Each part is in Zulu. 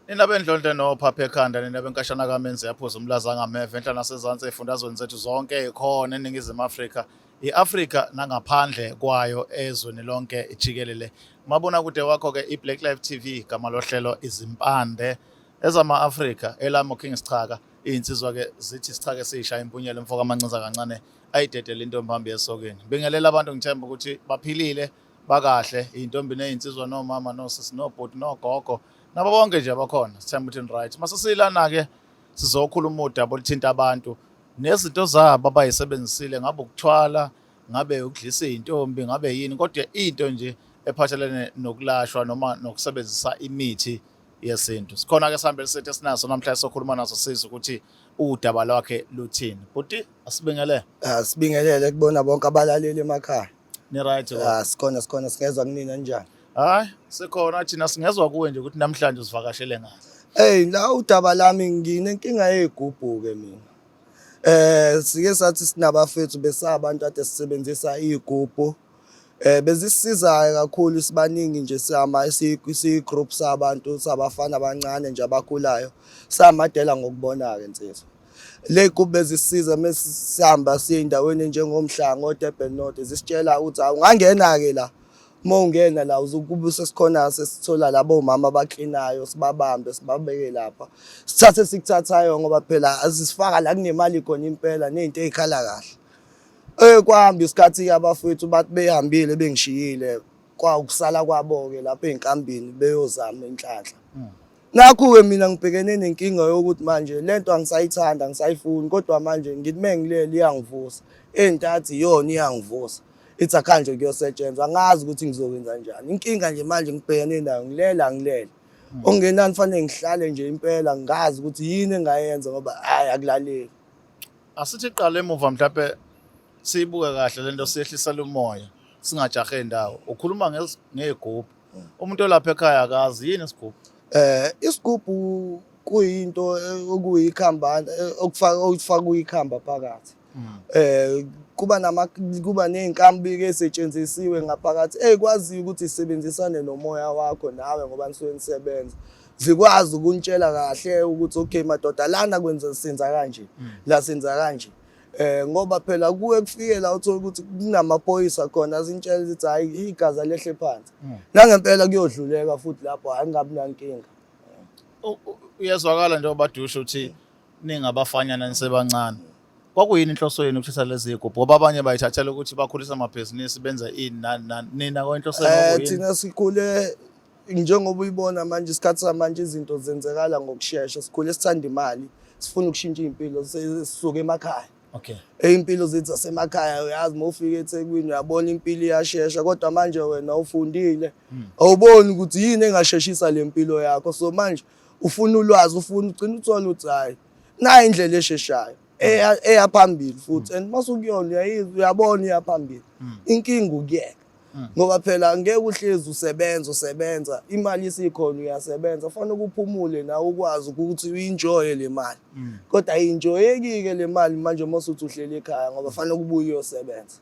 Nina bendlondle nophapha ekhanda, nina benkashana kamenzi yaphuza umlaza angameva enhla nasezansi ey'fundazweni zethu zonke ey'khona eNingizimu Afrika, i-Afrika nangaphandle kwayo ezweni lonke jikelele. Umabonakude wakho-ke i-Black Life TV, gama lohlelo Izimpande ezama-Afrika, elami uKing Sichaka. Iy'nsizwa-ke zithi sichake siyishaya impunyela mfo kamancinza kancane ayidedele intombi hambi esokeni. Bingelela abantu ngithemba ukuthi baphilile bakahle, iy'ntombi ney'nsizwa nomama nosisi nobhuti nogogo nabo bonke nje abakhona, sithemba ukuthi ni-right. Mase siyilana-ke sizokhuluma udaba oluthinta abantu nezinto zabo abayisebenzisile, ngabe ukuthwala, ngabe ukudlisa iy'ntombi, ngabe yini, kodwa into nje ephathelene nokulashwa noma nokusebenzisa imithi yesintu. Sikhona-ke sihambele sethu esinaso namhlanje sokhuluma naso sizwe ukuthi udaba lwakhe luthini. Bhuti, asibingelele. Ah, sibingelele kubona bonke abalaleli emakhaya. Ni right? Ah, sikhona sikhona, singezwa kunina njani? Hayi, sikhona thina, singezwa kuwe nje ukuthi namhlanje usivakashele ngani. Hey, la udaba lami nginenkinga yezigubhu ke mina. Sike sathi sinabafethu besabantu ade sisebenzisa izigubhu. Bezisiza kakhulu sibaningi nje, siyama siyi group sabantu sabafana abancane nje abakhulayo. Samadela ngokubona ke nsizwa. Le gubhu bezisiza mesihamba siye endaweni njengomhlanga oDurban North, zisitshela ukuthi awungangena ke la, uma ungena la uzokuba sesikhona sesithola labo mama abaklinayo, sibabambe sibabeke lapha, sithathe sikuthathayo ngoba phela azisifaka la kunemali khona impela nezinto ezikhala kahle. Kwahamba isikhathi-ke abafowethu bathi behambile bengishiyile, kwawukusala kwabo-ke lapho ey'nkambini beyozama inhlanhla. Nakhu-ke mina ngibhekene nenkinga yokuthi manje lento angisayithandi, angisayifuni, kodwa manje ngithi mengilele iyangivusa, entatha iyona iyangivusa, ithi akuhanjwe kuyosetshenzwa. Angazi ukuthi ngizokwenza njani. Inkinga nje manje ngibhekene nayo, ngilele angilele, okungenani fanele ngihlale nje impela ngazi ukuthi yini engayenza ngoba hhayi akulaleli. Asithi qala emuva mhlawumbe siyibuke kahle lento, siyehlisela umoya, singajahe indawo. Ukhuluma ngey'gubhu, umuntu olapha ekhaya akazi yini isigubhu. Isigubhu kuyinto okuyikhamba okufaka okufaka uyikhamba phakathi. Kuba nama kuba nezinkambi esetshenzisiwe ngaphakathi ekwaziyo ukuthi isebenzisane nomoya wakho nawe ngoba nisuke nisebenza. Zikwazi ukunitshela kahle ukuthi okay madoda, lana kwenza senza kanje, la senza kanje. Ngoba phela kuye kufike la uthola ukuthi kunamaphoyisa khona asinitshela ukuthi hayi igazi lehle phansi. Nangempela kuyodluleka futhi lapho, hayi kungabi nankinga. Uyezwakala njengoba dusho ukuthi ningabafanyana nisebancane. Kwakuyini inhloso yenu ukuthatha lezi zigubhu? Ngoba abanye bayithathela ukuthi bakhulisa amabhizinisi, benza ini nani nani. Nina inhloso yenu kwakuyini? Thina sikhule njengoba uyibona manje isikhathi samanje izinto zenzekala ngokushesha, sikhule sithanda imali, sifuna ukushintsha iy'mpilo, sisuke emakhaya. Iy'mpilo zethu zasemakhaya uyazi uma ufika eThekwini uyabona impilo iyashesha, kodwa manje wena ufundile, awuboni ukuthi yini engasheshisa le mpilo yakho. So manje ufuna ulwazi, ufuna ugcina uthole ukuthi hhayi nayi indlela esheshayo eya phambili futhi, and mase ukuyona uyayizwa uyabona iya phambili. Inkinga ukuyeka ngoba phela ngeke uhlezi usebenza usebenza, imali isikhona uyasebenza, fanele ukuphumule nawe ukwazi ukuthi uyi-enjoye le mali, kodwa ayi-enjoyeki-ke le mali manje uma usuthi uhleli ekhaya ngoba fanele ukubuye uyosebenza.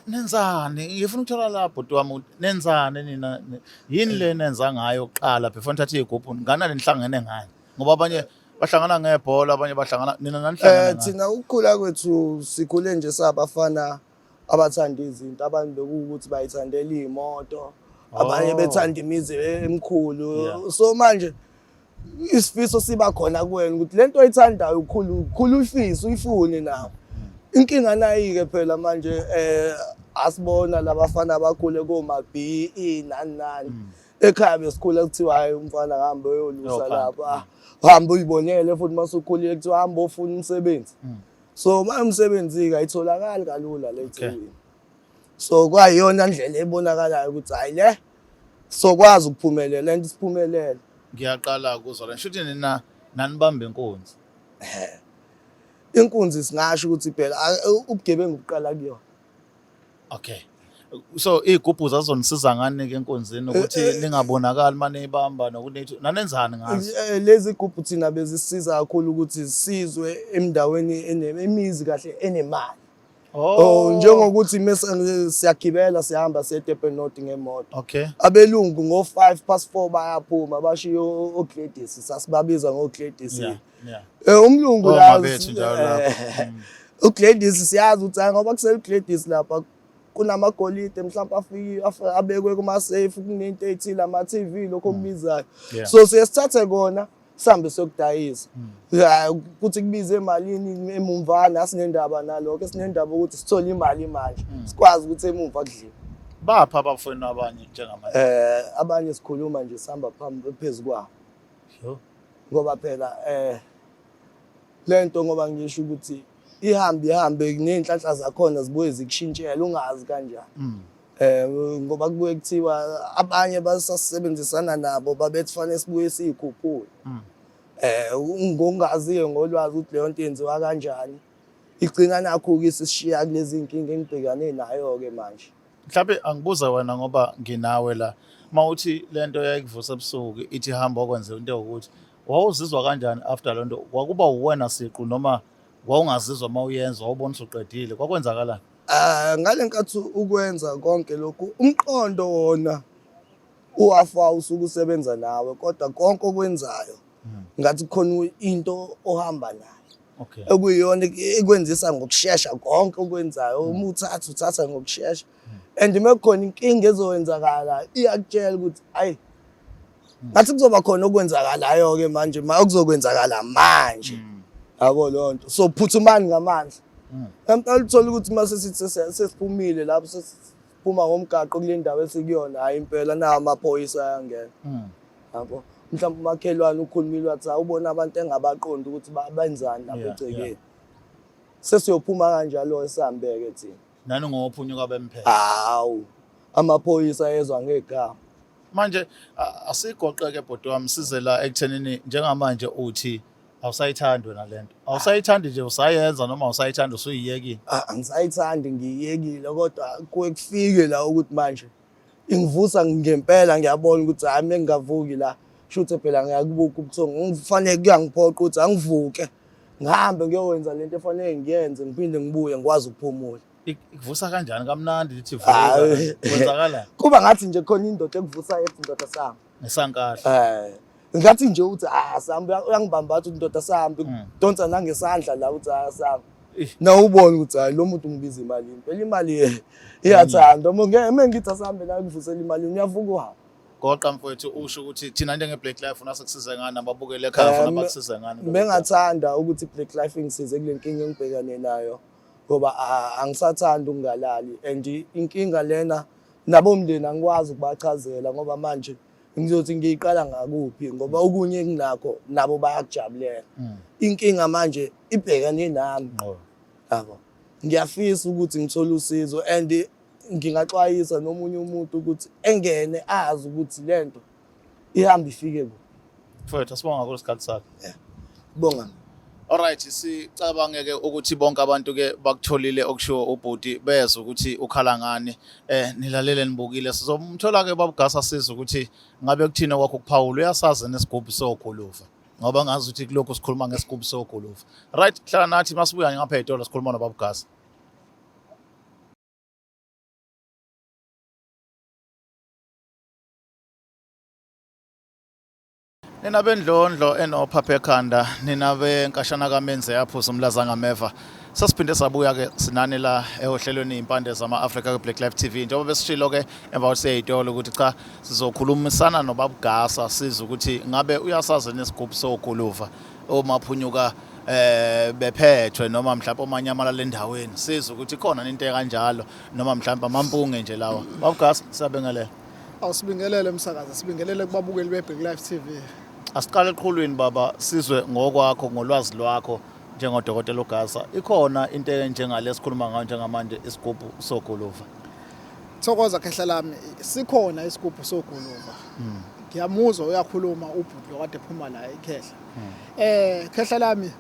Nenzani? Ngifuna ukuthola la bhuti wami ukuthi nenzani nina, yini le nenza ngayo kuqala before nithathe iy'gubhu, nganani nihlangene ngani? Ngoba abanye bahlangana ngebhola, abanye bahlangana, nina nanihlangene ngani? Thina ukukhula kwethu sikhule nje sabafana abathanda izinto, abantu bekuwukuthi bayithandela iy'moto, abanye bethanda imizi emikhulu. So manje isifiso siba khona kuwena ukuthi lento oyithandayo ukhulu ukhulu uyifise uyifune nawe. Inkinga nayi-ke phela manje asibona labafana abakhule koma BE nani nani. Ekhaya besikhula kuthiwa hayi umfana hambe uyolusa lapha, hambe uyibonele, futhi masukhulile kuthiwa hamba ofuna umsebenzi. So uma umsebenzi-ke ayitholakali kalula le eThekwini. So kwayiyona ndlela ebonakalayo ukuthi hhayi le sokwazi ukuphumelela and siphumelele. Ngiyaqala ukuzwa la. Shuthi nina nanibamba inkunzi. Inkunzi singasho ukuthi phela ubugebengu buqala kuyona. Okay. So iy'gubhu zazonisiza ngani-ke enkonzini ukuthi ningabonakali uma niyibamba nokuthi nanenzani ngazo? Lezi gubhu thina bezisiza kakhulu ukuthi sizwe endaweni imizi kahle enemali. Oh, njengokuthi mese siyagibela sihamba siye eDurban North ngemoto. Okay. Abelungu ngo 4:05 bayaphuma bashiye oGladys, sasibabiza ngoGladys. Yeah. Umlungu Oh, la mabethu njalo lapho. uGladys siyazi ukuthi hayi ngoba kusele uGladys lapha kunamagolide mhlawumbe afike abekwe kuma safe, kunento ethile, ama TV, lokho okubizayo. So siye sithathe kona sihambe siyokudayisa. Ya, ukuthi kubize emalini emumvana asinendaba nalokho, esinendaba ukuthi sithole imali manje sikwazi ukuthi emumva kudliwe. Bapha abafowenu abanye njengamanje? Abanye sikhuluma nje sihamba phambi phezu kwabo. Sure. Ngoba phela lento ngoba ngisho ukuthi ihambe ihambe nezinhlanhla zakhona zibuye zikushintshele ungazi kanjani. Ngoba kubuye kuthiwa abanye basasebenzisana nabo babethi fanele sibuye siyikhuphule. Ngongaziyo ngolwazi ukuthi leyo nto yenziwa kanjani. Igcina nakho-ke isishiya kulezi nkinga engibhekane nayo-ke manje. Mhlawumbe angibuza wena ngoba nginawe la. Mawuthi lento yayikuvusa ebusuku ithi hamba okwenze into ukuthi wawuzizwa kanjani after lento? Kwakuba uwena siqu noma wawungazizwa mawuyenza, wawubona usuqedile? Kwakwenzakalani? Ngale nkathi ukwenza konke lokhu, umqondo wona uwafa usuke usebenza nawe, kodwa konke okwenzayo ngathi khona into ohamba nayo. Okuyiyona ekwenzisa ngokushesha konke okwenzayo. Uma uthatha uthatha ngokushesha. And uma kukhona inkinga ezokwenzakala iyakutshela ukuthi ayi ngathi kuzoba khona okwenzakalayo-ke manje, okuzokwenzakala manje. Yabo leyo nto. So phuthumani ngamandla. Empela uthola ukuthi uma sesithi sesiphumile lapho, sesiphuma ngomgaqo kule ndawo esikuyona, hhayi impela nawo amaphoyisa ayangena. Yabo. Mhlawumbe umakhelwane ukhulumile wathi awubona abantu engabaqondi ukuthi benzani lapha egcekeni. Sesiyophuma kanjalo esihambeke thina. Nani ngophunyuka bemphela. Hawu. Amaphoyisa ezwa ngegama. Manje asigoqeke bhuti wami, size la ekuthenini njengamanje uthi awusayithandi wena lento. Awusayithandi nje usayenza noma awusayithandi usuyiyekile? Angisayithandi, ngiyiyekile, kodwa kuye kufike la ukuthi manje ingivusa ngempela, ngiyabona ukuthi hayi mina ngingavuki la, shuthe phela ngiyakubuka ubuthongo, ngifanele kuyangiphoqa ukuthi angivuke ngihambe ngiyokwenza lento efanele ngiyenze, ngiphinde ngibuye ngikwazi ukuphumula. Ikuvusa kanjani kamnandi lithi vuka? Kwenzakalani? Kuba ngathi nje khona indoda ekuvusayo ethi ndoda sami. Ngesankahla. Ngathi nje uthi sambe, uyangibamba athi ndoda sambe, donsa nangesandla la uthi sambe. Na ubone ukuthi hayi lo muntu ungibiza imali, impela imali iyathanda. Uma ngithi asambe la ngivusela imali, uyavuka uhambe. Goqa mfowethu, usho ukuthi thina njenge Black Life ufuna sikusize ngani, ababukele ekhaya ufuna bakusize ngani? Bengathanda ukuthi Black Life ingisize kule nkinga engibhekane nayo, ngoba angisathandi ukungalali, and inkinga lena nabomndeni angikwazi ukubachazela ngoba manje ngizothi ngiyiqala ngakuphi, ngoba okunye enginakho nabo bayakujabulela. Inkinga manje ibhekane nami. Yabo. Ngiyafisa ukuthi ngithole usizo, and ngingaxwayisa nomunye umuntu ukuthi engene azi ukuthi lento ihamba ifike kuphi. Mfowethu, asibonga kakhulu isikhathi sakho. Bonga. Alright, sicabange ke ukuthi bonke abantu ke bakutholile okushiwo ubhuti, bezwe ukuthi ukhala ngani. Nilalele nibukile. Sizomthola ke babugasa sizwe ukuthi ngabe kuthina kwakho ukuphawula, uyasazi nesigubhu soguluva. Ngoba ngazi ukuthi kulokhu sikhuluma ngesigubhu soguluva. Right, hlala nathi masibuya ngapha etolo sikhuluma nobabugasa. Nina bendlondlo enophapha ekhanda, nina benkashana kaMenze yaphuza umlaza ngameva. Sesiphinde sabuya ke sinani la ehohlelweni impande zama-Afrika ku-Black Life TV. Njengoba besishilo ke emva kokuthi siyayitolo ukuthi cha sizokhulumisana noBabugasa sizwe ukuthi ngabe uyasazi nesigubhu soguluva omaphunyuka bephethwe noma mhlawumbe omanyamalala endaweni, sizwe ukuthi khona into ekanjalo noma mhlawumbe amampunge nje lawa. Babugasa, siyabingelela. Awusibingelele msakazi, sibingelele kubabukeli beBlack Life TV. Asiqale eqhulwini baba, sizwe ngokwakho ngolwazi lwakho njengodokotela uGasa, ikhona into enjengale esikhuluma ngayo njengamanje, isigubhu soguluva? Thokoza khehla lami, sikhona isigubhu soguluva. Ngiyamuzwa uyakhuluma ubhuti lokade ephuma la ikhehla. Khehla lami,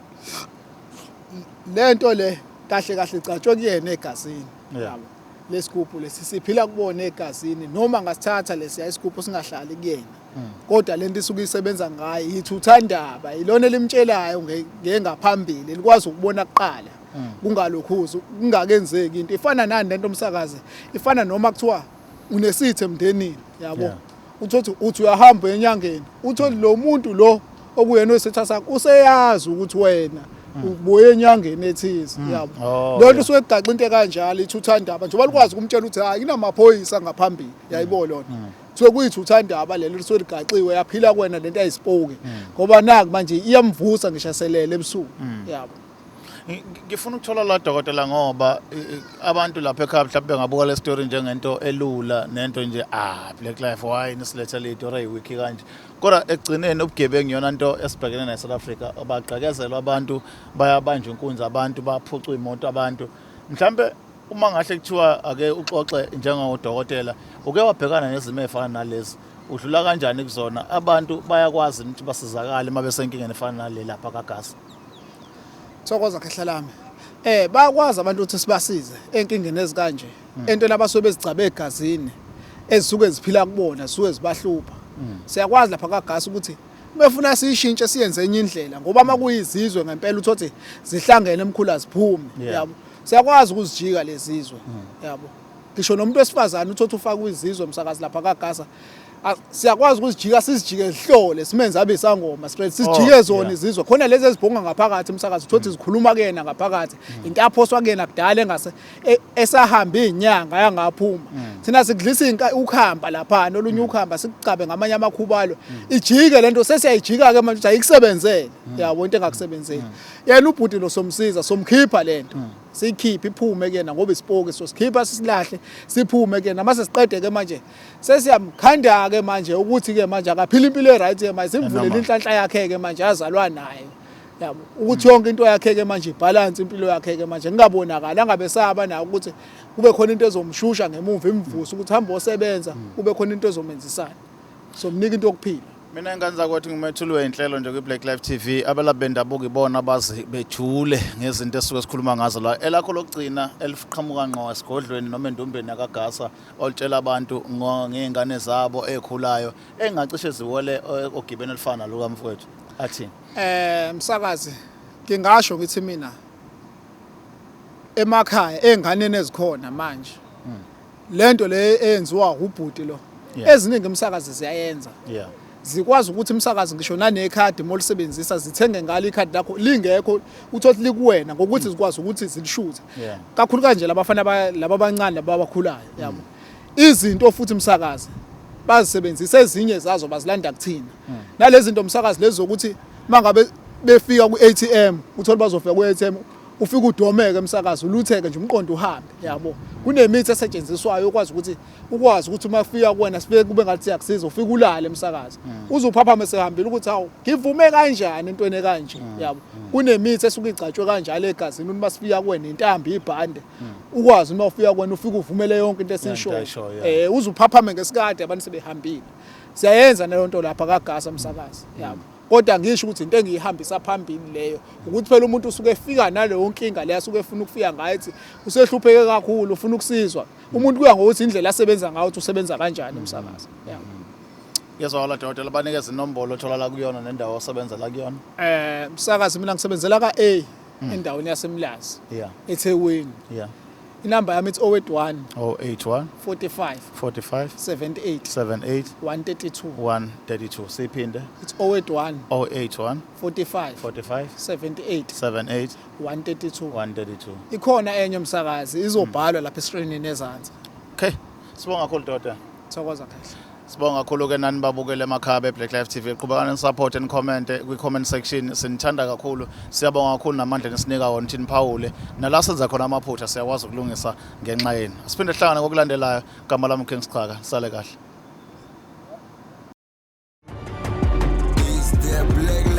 lento le kahle kahle icatshwe kuyena egazini. Yabo. Lesigubhu lesi siphila kubona egazini, noma ngasithatha lesiya isigubhu singahlali kuyena. Kodwa lento isuke isebenza ngayo yithuthandaba, ilona elimtshelayo ngengaphambili, likwazi ukubona kuqala. Kungalokhuzi kungakenzeki into ifana nani lento umsakazi, ifana noma kuthiwa unesithe emndenini, yabo. Uthothi uthi uyahamba enyangeni, utholi lo muntu lo okuyena oyisitha sakho useyazi ukuthi wena ubuye enyangeni ethize, yabo. Lo nto usuke kugaxa into ekanjalo ithi uthandaba njengoba likwazi ukumtshela ukuthi hayi, kunamaphoyisa ngaphambili, yayibo lona. Kusuke kuyithuthandaba lelo lisuke ligaxiwe, yaphila kuwena lento ayisipoki, ngoba naku manje iyamvusa ngisho eselele ebusuku, yabo. Ngifuna ukuthola la, dokotela, ngoba abantu lapha ekhaya mhlawumbe bengabuka le story njengento elula nento nje, ah, Black Life, why nisilethele istory eyi-weak kanje? Kodwa ekugcineni ubugebengu iyona nto esibhekene nayo South Africa. Bagqekezelwa abantu, bayabanjwa inkunzi abantu, baphucwa imoto abantu. Mhlambe uma ngahle kuthiwa ake uxoxe njengodokotela, uke wabhekana nezimo ezifana nalezi, udlula kanjani kuzona? Abantu bayakwazi ukuthi basizakale uma besenkingeni efana nale lapha kaGasa? Thokoza, khehla lami. Bayakwazi abantu ukuthi sibasize enkingeni ezikanje. Entweni abasuke bezigcabe egazini, ezisuke ziphila kubona, zisuke zibahlupha. Siyakwazi lapha kaGasa ukuthi befuna siyishintshe, siyenze enye indlela, ngoba uma kuyizizwe ngempela uthothi zihlangene, emkhulu, aziphume, yabo. Siyakwazi ukuzijika lezizwe, yabo. Ngisho nomuntu wesifazane uthothi ufaka izizwe, umsakazi, lapha kaGasa siyakwazi ukuzijika, sizijike, zihlole, simenze abe isangoma straight, sizijike zona izizwe khona lezi ezibhonga ngaphakathi, umsakazi. Uthothi zikhuluma kuyena ngaphakathi, into aphoswa kuyena kudala engase esahamba izinyanga yangaphuma. Thina sikudlisa ukhamba lapha nolunye ukhamba, sikucabe ngamanye amakhubalo, ijike lento. Sesiyayijika ke manje ukuthi ayikusebenzele, yabo, into engakusebenzeli yena ubhuti lo. Somsiza, somkhipha lento, siyikhiphe iphume kuyena, ngoba isipoki so sikhipha, sisilahle, siphume kuyena. Mase siqede ke manje, sesiyamkhanda ke manje ukuthi ke manje akaphila impilo e-right ke manje, simvulele Normal. inhlanhla yakhe ke manje azalwa nayo, yabo, ukuthi yonke into yakhe ke manje ibalance, impilo yakhe ke manje kungabonakali angabe saba nayo ukuthi kube khona into ezomshusha ngemuva, imvuso ukuthi hamba osebenza, kube khona into ezomenzisana. Somnika into yokuphila. Mina, ingane zakwethu, ngimethuli wey'nhlelo nje kwi-Black Life TV. Abelaphi bendabuko ibona abazi bejule ngezinto esisuke sikhuluma ngazo la. Elakho lokugcina eliqhamuka ngqo esigodlweni noma endumbeni yakaGasa, olutshela abantu ngey'ngane zabo ey'khulayo engacishe ziwele ogibeni olufana nalukamfowethu, athini? Msakazi, ngingasho ngithi mina emakhaya enganeni ezikhona manje, lento le eyenziwa ubhuti lo, eziningi, umsakazi, ziyayenza. Zikwazi ukuthi, umsakazi, ngisho nanekhadi molisebenzisa, zithenge ngalo ikhadi lakho lingekho, uthole likuwena ngokuthi zikwazi ukuthi zilishuthe. Kakhulu kanje labafana laba abancane laba abakhulayo, yabo. Izinto futhi, umsakazi, bazisebenzisa, ezinye zazo bazilanda kuthina. Nalezi zinto, umsakazi, lezi zokuthi mangabe befika ku-ATM, uthole bazofika ku-ATM, ufike udomeke, emsakazi, ulutheke nje umqondo uhambe, yabo. Kunemithi esetshenziswayo ukwazi ukuthi ukwazi ukuthi uma kufika kuwena sifike kube ngathi siyakusiza, ufike ulale, emsakazi, uze uphaphame sehambile ukuthi hawu, ngivume kanjani entweni ekanje, yabo. Kunemithi esuke igcatshwe kanjalo egazini ukuthi masifika kuwena, intambi, ibhande, ukwazi uma ufika kuwena ufike uvumele yonke into esiyishoyo. Ayishoyo, yeah. Uze uphaphame ngesikade abantu sebehambile. Siyayenza naleyo nto lapha kaGasa, umsakazi, yabo. Kodwa ngisho ukuthi into engiyihambisa phambili leyo ukuthi phela umuntu usuke efika naleyo nkinga leyo asuke efuna ukufika ngayo, ethi usehlupheke kakhulu, ufuna ukusizwa. Umuntu kuya ngokuthi indlela asebenza ngayo, ukuthi usebenza kanjani, umsakazi, yabo. Ngiyezwakala, dokotela. Banikeze inombolo otholakala kuyona nendawo osebenzela kuyona. Msakazi, mina ngisebenzela ka-A endaweni yaseMlazi, eThekwini. Inamba yami ithi 081 081 45 45 78 78 132. 132. Siphinde. It's 081 081 45 45 78 78 132. 132. Ikhona enye, umsakazi, izobhalwa lapha escreenini ezansi. Okay, sibonga kakhulu, dokotela. Thokoza, kahle. Sibonga kakhulu ke nani babukele emakhaya be-Black Life TV. Qhubekani nisupport and comment kwi-comment section. Sinithanda kakhulu. Siyabonga kakhulu namandla enisinika wona ukuthi niphawule. Nala senza khona amaphutha siyakwazi ukulungisa ngenxa yenu. Siphinde sihlangane kokulandelayo. Gama lami King Sichaka. Sale kahle. It's the Black